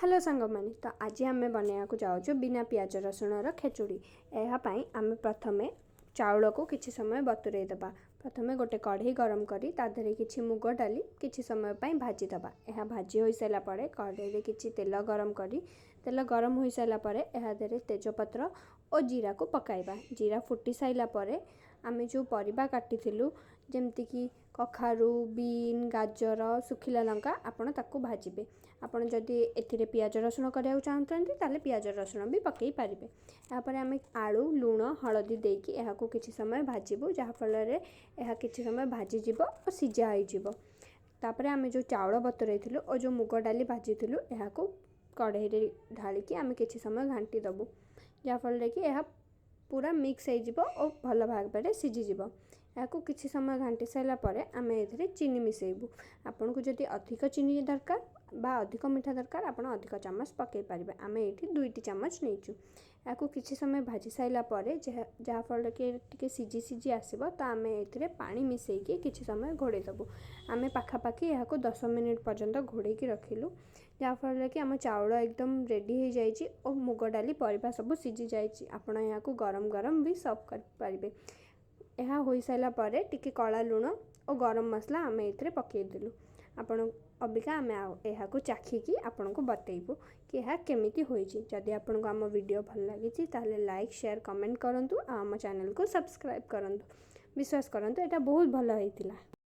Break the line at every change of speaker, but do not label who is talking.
Hello ସାଙ୍ଗମାନେ, ତ ଆଜି ଆମେ ବନେଇବାକୁ ଯାଉଛୁ ବିନା ପିଆଜ ରସୁଣର ଖେଚୁଡ଼ି। ଏହା ପାଇଁ ଆମେ ପ୍ରଥମେ ଚାଉଳକୁ କିଛି ସମୟ ବତୁରେଇ ଦେବା। ପ୍ରଥମେ ଗୋଟେ କଢ଼େଇ ଗରମ କରି ତା ଦେହରେ କିଛି ମୁଗ ଡାଲି କିଛି ସମୟ ପାଇଁ ଭାଜିଦେବା। ଏହା ଭାଜି ହୋଇସାରିଲା ପରେ କଢ଼େଇରେ କିଛି ତେଲ ଗରମ କରି, ତେଲ ଗରମ ହୋଇସାରିଲା ପରେ ଏହା ଦେହରେ ତେଜପତ୍ର ଓ ଜିରାକୁ ପକାଇବା। ଜିରା ଫୁଟି ସାରିଲା ପରେ ଆମେ ଯେଉଁ ପରିବା କାଟିଥିଲୁ, ଯେମିତିକି କଖାରୁ, ବିନ୍, ଗାଜର, ଶୁଖିଲା ଲଙ୍କା, ଆପଣ ତାକୁ ଭାଜିବେ। ଆପଣ ଯଦି ଏଥିରେ ପିଆଜ ରସୁଣ କରିବାକୁ ଚାହୁଁଛନ୍ତି, ତାହେଲେ ପିଆଜ ରସୁଣ ବି ପକାଇ ପାରିବେ। ଏହାପରେ ଆମେ ଆଳୁ, ଲୁଣ, ହଳଦୀ ଦେଇକି ଏହାକୁ କିଛି ସମୟ ଭାଜିବୁ, ଯାହାଫଳରେ ଏହା କିଛି ସମୟ ଭାଜିଯିବ ଓ ସିଝା ହେଇଯିବ। ତାପରେ ଆମେ ଯେଉଁ ଚାଉଳ ବତୁରେଇଥିଲୁ ଓ ଯେଉଁ ମୁଗ ଡାଲି ଭାଜିଥିଲୁ, ଏହାକୁ କଢ଼େଇରେ ଢାଳିକି ଆମେ କିଛି ସମୟ ଘାଣ୍ଟି ଦେବୁ, ଯାହାଫଳରେ କି ଏହା ପୁରା ମିକ୍ସ ହେଇଯିବ ଓ ଭଲ ଭାବରେ ସିଝିଯିବ। ଏହାକୁ କିଛି ସମୟ ଘାଣ୍ଟି ସାରିଲା ପରେ ଆମେ ଏଥିରେ ଚିନି ମିଶାଇବୁ। ଆପଣଙ୍କୁ ଯଦି ଅଧିକ ଚିନି ଦରକାର ବା ଅଧିକ ମିଠା ଦରକାର, ଆପଣ ଅଧିକ ଚାମଚ ପକାଇ ପାରିବେ। ଆମେ ଏଇଠି 2ଟି ଚାମଚ ନେଇଛୁ। ଏହାକୁ କିଛି ସମୟ ଭାଜି ସାରିଲା ପରେ, ଯାହାଫଳରେ କି ଟିକେ ସିଝି ସିଝି ଆସିବ, ତ ଆମେ ଏଥିରେ ପାଣି ମିଶାଇକି କିଛି ସମୟ ଘୋଡ଼େଇ ଦେବୁ। ଆମେ ପାଖାପାଖି ଏହାକୁ 10 ମିନିଟ୍ ପର୍ଯ୍ୟନ୍ତ ଘୋଡ଼େଇକି ରଖିଲୁ, ଯାହାଫଳରେ କି ଆମ ଚାଉଳ ଏକଦମ ରେଡ଼ି ହେଇଯାଇଛି ଓ ମୁଗ ଡାଲି, ପରିବା ସବୁ ସିଝି ଯାଇଛି। ଆପଣ ଏହାକୁ ଗରମ ଗରମ ବି ସର୍ଭ କରିପାରିବେ। ଏହା ହୋଇସାରିଲା ପରେ ଟିକେ କଳା ଲୁଣ ଓ ଗରମ ମସଲା ଆମେ ଏଥିରେ ପକାଇଦେଲୁ। ଆପଣ ଅବିକା ଆମେ ଆଉ ଏହାକୁ ଚାଖିକି ଆପଣଙ୍କୁ ବତେଇବୁ କି ଏହା କେମିତି ହୋଇଛି। ଯଦି ଆପଣଙ୍କୁ ଆମ ଭିଡ଼ିଓ ଭଲ ଲାଗିଛି, ତାହେଲେ ଲାଇକ୍, ସେୟାର, କମେଣ୍ଟ କରନ୍ତୁ ଆଉ ଆମ ଚ୍ୟାନେଲକୁ ସବସ୍କ୍ରାଇବ୍ କରନ୍ତୁ। ବିଶ୍ୱାସ କରନ୍ତୁ, ଏଇଟା ବହୁତ ଭଲ ହେଇଥିଲା।